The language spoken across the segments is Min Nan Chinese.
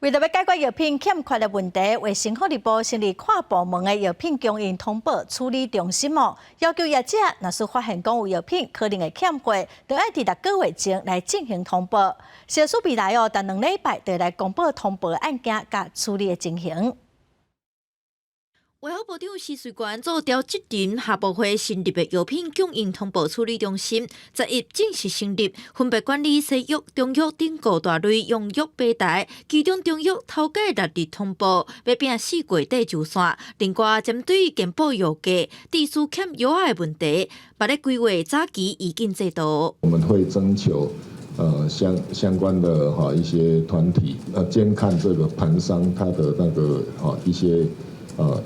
為著欲解決藥品欠缺的問題，衛生福利部成立跨部門的藥品供應通報處理中心哦，要求業者若是發現講有藥品可能會欠貨，就愛佇6個月前來進行通報。食藥署未來哦，逐2禮拜就會來公布通報案件佮處理的情形。衛福部長施瑞權做調職陣下部會成立的藥品供應通報處理中心，11正式成立，分別管理西藥、中藥等五大類用藥平台，其中中藥頭擺納入通報，欲摒4月底就線。另外，針對健保藥價、持續欠藥仔的問題，嘛咧規劃早期預警制度。我們會徵求相關的哈一些團體，監看這個盤商他的那個哈一些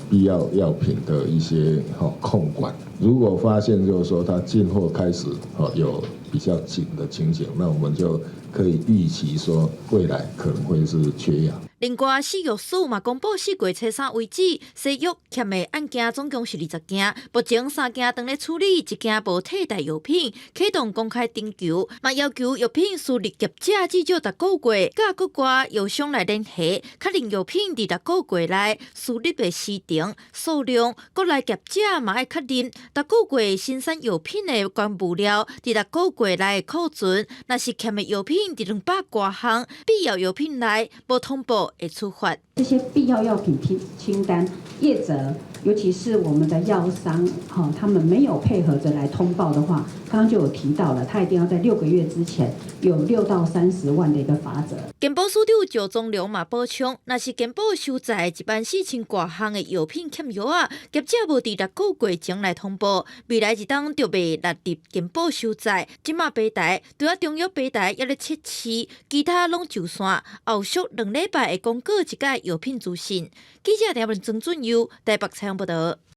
必要藥品的一些哈控管，如果發現就是說他進貨開始有比較緊的情形，那我們就可以預期說未來可能會是缺藥。另外，食藥署嘛公布4月初3為止，西藥欠的案件總共是20件，目前3件當咧處理，1件無替代藥品，啟動公開徵求，嘛要求藥品輸入業者至少逐個月，佮國外藥商來聯繫，確認藥品佇六個月內輸入的時程、數量，國內業者嘛愛確認逐個月生產藥品的原物料佇六個月內的庫存，若是欠的藥品佇200外項必要藥品內無通報會處罰。這些必要藥品清單，業者，尤其是我們的藥商，哈，他們沒有配合着來通報的話，剛剛就有提到了，他一定要在6個月之前有6到30萬的一個罰則。健保署長趙宗龍嘛補充，若是健保收載1萬4千外項的藥品欠藥仔，業者無佇6個月前來通報，未來一冬就袂納入健保收載。這馬平台除了中藥平台猶咧測試，其他攏就線，後續2禮拜會公告一改藥品資訊。記者陳文曾俊佑台北採訪報道。